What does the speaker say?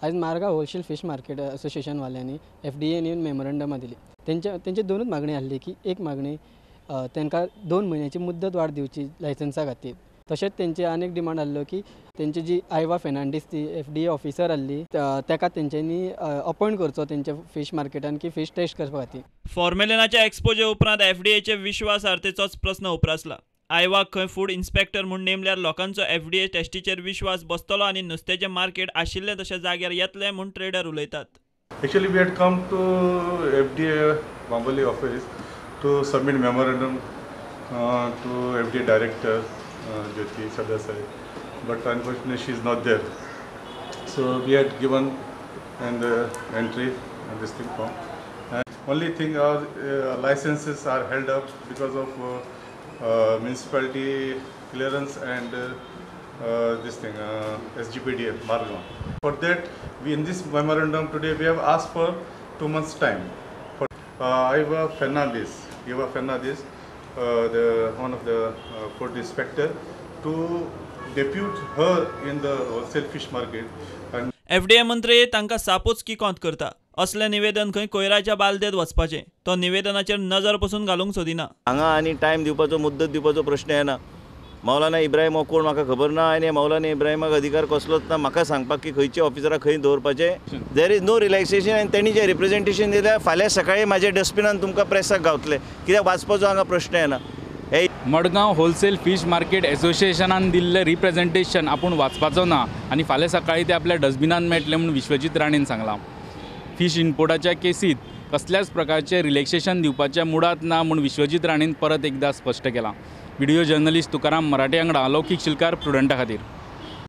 आयज Margao wholesale fish market असोसिएशनवाल्यांनी एफडीएन येवन मेमोरंडमां दिली. तेंचे दोनूच मागणी आसली की एक मागणी तांकां 2 म्हयन्याची मुद्दत वाड दिवची लायसन्सा खातीर. तशेंच तेंचे आनीक डिमांड आसलो की तेंची जी आयवा फेर्नांडीस ती एफडीए ऑफिसर आसली ताका तेंच्यांनी अपॉयंट करचो तेंच्या फीश मार्केटान की फीश टेस्ट करपा खातीर. फॉर्मेलिनाच्या एक्सपोजे उपरांत एफडीएचे विश्वासार्हतेचोच प्रस्न उप्रासला. आयवाक खंय फूड इन्स्पेक्टर म्हूण नेमल्यार लोकांचो एफडीए टेस्टीचेर विश्वास बसतलो आनी नुस्त्याचें मार्केट आशिल्लें तशें जाग्यार येतलें म्हूण ट्रेडर उलयतात. Actually we had come to FDA Bambolim office to submit memorandum to FDA director Jyoti Sardesai, but unfortunately she is not there. So we had given and the entry and this thing form. And only thing our licenses are held up because of municipality clearance and this thing SGPDF Margao. For that, we in this memorandum today we have asked for 2 months time. For Eva Fernandez, the one of the food inspector, to depute her in the wholesale fish market. And FDA मंत्री तांकां सापूच किकोंत करता. असलें निवेदन खंय कोयराच्या बालदेत वचपाचें, तो निवेदनाचेर नजर पसून घालूंक सोदिना. हांगा आनी टायम दिवपाचो, मुद्दत दिवपाचो प्रश्न येना. मौलाना इब्राहिम हो कोण म्हाका खबर ना आनी मौलाना इब्राहिमाक अधिकार कसलोच ना म्हाका सांगपाक की खंयचे ऑफिसराक खंय दवरपाचें. There is no relaxation. आनी तेणी जें रिप्रेजेंटेशन दिलें फाल्यां सकाळीं म्हाज्या डस्टबिनान तुमकां प्रेसाक गावतलें, कित्याक वाचपाचो हांगा प्रश्न येना. हे मडगांव होलसेल फीश मार्केट एसोसिएशनान दिल्लें रिप्रेजेंटेशन आपूण वाचपाचो ना आनी फाल्यां सकाळीं ते आपल्या डस्टबिनान मेळटलें म्हूण विश्वजीत राणेन सांगलां. फीश इम्पोर्टाच्या केसीत कसल्याच प्रकारचें रिलॅक्सेशन दिवपाच्या मुडांत ना म्हूण विश्वजीत राणेन परत एकदा स्पश्ट केलां. व्हिडिओ जर्नलिस्ट तुकाराम मराठे वांगडा लौकीक शिलकार, प्रुडंटा खातीर.